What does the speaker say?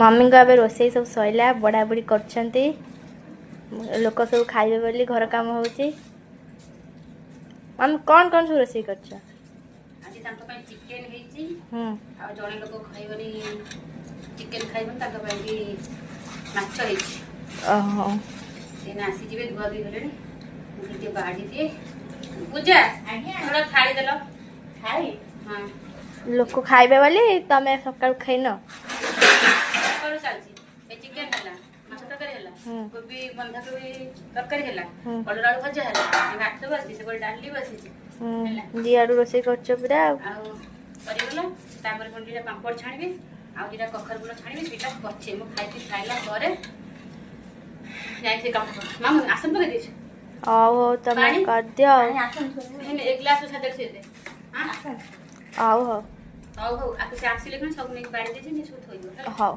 ମମିଙ୍କ ଏବେ ରୋଷେଇ ସବୁ ସରିଲା, ବଢ଼ାବୁଢ଼ି କରୁଛନ୍ତି। ଲୋକ ସବୁ ଖାଇବେ ବୋଲି ଘର କାମ ହେଉଛି। ମମି, କ'ଣ କ'ଣ ସବୁ ରୋଷେଇ କରିଛ? ଆଜି ତାଙ୍କ ପାଇଁ ଚିକେନ ହେଇଛି। ଆଉ ଜଣେ ଲୋକ ଖାଇବନି, ଚିକେନ ଖାଇବନି, ତାଙ୍କ ପାଇଁ ବି ମାଛ ହେଇଛି। ଏଇନା ଆସିଯିବେ, ଧୁଆ ଧୁଇ ହେଲେଣି। ମୁଁ ଟିକେ ବାଢ଼ି ଦିଏ। ପୂଜା, ଥୋଡ଼ା ଥାଳି ଦେଲ। ଥାଳି? ହଁ। ଲୋକ ଖାଇବେ ବୋଲି ତମେ ସକାଳୁ ଖାଇନ? ସକାଳୁ ଚାଲିଛି। ଏ ଚିକେନ ହେଲା, ମାଛ ତରକାରୀ ହେଲା, କୋବି ବନ୍ଧାକୋବି ତରକାରୀ ହେଲା, କଲରା ଆଳୁ ଭଜା ହେଲା, ଏ ଭାତ ବସିଛି, ସେପଟେ ଡାଲି ବସିଛି। ହେଲା। ଦିଆଡୁ ରୋଷେଇ କରୁଛ ପୁରା ଆଉ। ଆଉ ସରିଗଲା। ତାପରେ ପୁଣି ଦିଟା ପାମ୍ପଡ଼ ଛାଣିବି ଆଉ ଦିଟା କଖାରୁ ଫୁଲ ଛାଣିବି। ସେଇଟା ପଛେ, ମୁଁ ଖାଇକି ଖାଇଲା ପରେ ଯାଇ ସେ କାମ। ମାମୁ, ଆସନ ପକେଇ ଦେଇଛୁ। ହଉ ହଉ, ତମେ ପାଣି? କରିଦିଅ ଆଉ। ପାଣି ଆସନ୍ତୁ। ଏ ଗ୍ଲାସ ସାଦେଇ ଦେ। ହଉ ହଉ। ହଉ ହଉ, ଆକୁ ସେ ଆସିଲେ କଣ ସବୁ ନେଇକି ବାଢ଼ି ଦେଇଛି, ନେଇ ସବୁ ଥୋଇବ ହେଲା। ହଉ।